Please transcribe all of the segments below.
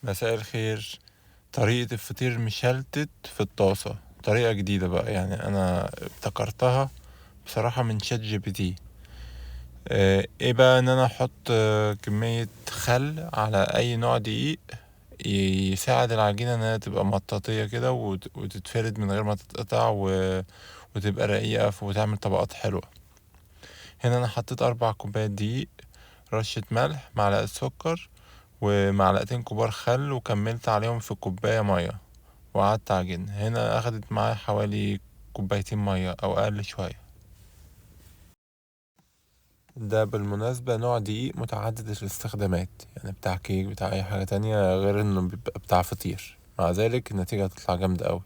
مساء الخير. طريقة الفطير المشلتت في الطاسة، طريقة جديدة بقى، يعني أنا ابتكرتها بصراحة من ChatGPT. ايه بقى؟ ان انا احط كمية خل على اي نوع دقيق يساعد العجينة انها تبقى مطاطية كده وتتفرد من غير ما تتقطع وتبقى رقيقة وتعمل طبقات حلوة. هنا انا حطيت 4 كوبايات دقيق، رشة ملح، معلقة سكر، ومعلقتين كبار خل، وكملت عليهم في كوباية مية وقعدت اعجن. هنا اخدت معايا حوالي كوبايتين مية او اقل شوية. ده بالمناسبة نوع دقيق متعدد الاستخدامات، يعني بتاع كيك، بتاع اي حاجة تانية غير انه بيبقى بتاع فطير، مع ذلك النتيجة هتطلع جامدة قوي.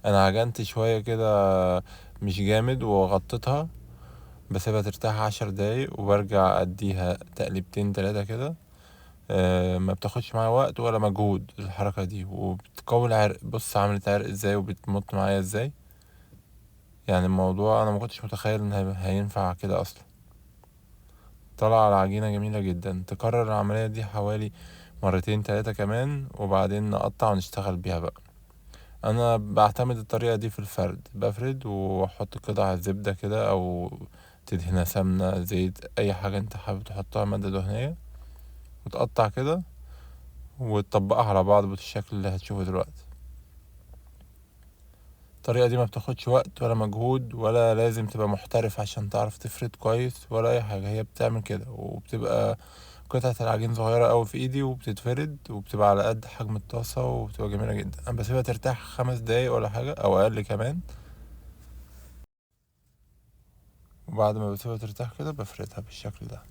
انا عجنت شوية كده مش جامد وغطيتها، بسيبها ترتاح 10 دقايق وبرجع اديها تقليبتين 3 كده. ما بتاخدش معايا وقت ولا مجهود الحركة دي، وبتقوي العرق. بص عملت عرق ازاي وبتمط معايا ازاي، يعني الموضوع انا ما كنتش متخيل ان هينفع كده اصلا. طلع العجينة جميلة جدا. تكرر العملية دي حوالي مرتين 3 كمان، وبعدين نقطع ونشتغل بيها بقى. انا بعتمد الطريقة دي في الفرد، بفرد واحط قطع زبدة كده او تدهنها سمنة زيت اي حاجة انت حابب تحطها مادة دهنية، وتقطع كده وتطبقها على بعض بالشكل اللي هتشوفه دلوقتي. الطريقة دي ما بتاخدش وقت ولا مجهود، ولا لازم تبقى محترف عشان تعرف تفرد كويس ولا اي حاجة، هي بتعمل كده وبتبقى قطعة العجين صغيرة قوي في ايدي وبتتفرد وبتبقى على قد حجم الطاسة وبتبقى جميلة جدا. انا بسيبها ترتاح 5 دقايق ولا حاجة او اقل كمان، وبعد ما بسيبها ترتاح كده بفردها بالشكل ده.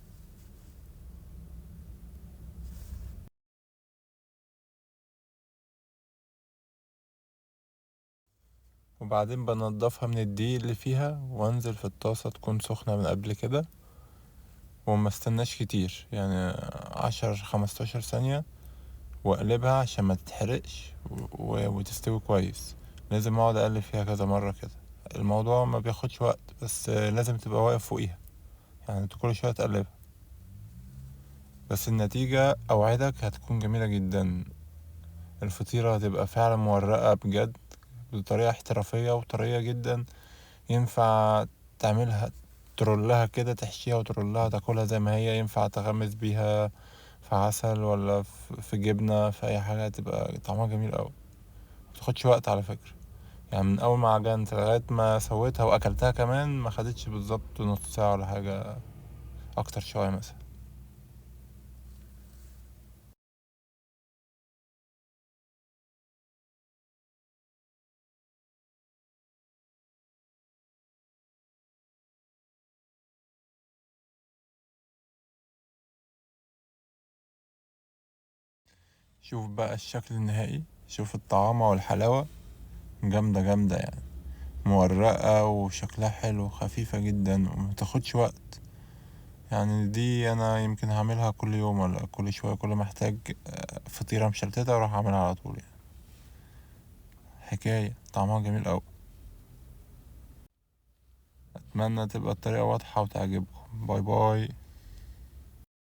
وبعدين بنضفها من الدقيق اللي فيها وانزل في الطاسة تكون سخنة من قبل كده، وما استناش كتير، يعني 10-15 ثانية، واقلبها عشان ما تتحرقش وتستوي كويس. لازم اقعد اقلب فيها كذا مرة كده. الموضوع ما بياخدش وقت، بس لازم تبقى واقف فوقيها، يعني كل شوية تقلبها، بس النتيجة اوعدك هتكون جميلة جدا. الفطيرة هتبقى فعلا مورقة بجد بطريقة احترافية وطرية جدا، ينفع تعملها ترولها كده، تحشيها وترولها تاكلها زي ما هي، ينفع تغمس بيها في عسل ولا في جبنة، في اي حاجة، تبقى طعمها جميل قوي. متاخدش وقت على فكرة، يعني من اول ما عجنت لغاية ما سويتها واكلتها كمان ما خدتش بالظبط نص ساعة ولا حاجة، اكتر شوية مثلا. شوف بقى الشكل النهائي، شوف الطعامة والحلاوة، جامدة جامدة يعني، مورقة وشكلها حلو، خفيفة جدا وما تاخدش وقت. يعني دي انا يمكن هعملها كل يوم ولا كل شوية، كل ما احتاج فطيرة مشلتتة اروح اعملها على طول. حكاية طعمها جميل اوي. اتمنى تبقى الطريقة واضحة وتعجبكم. باي باي.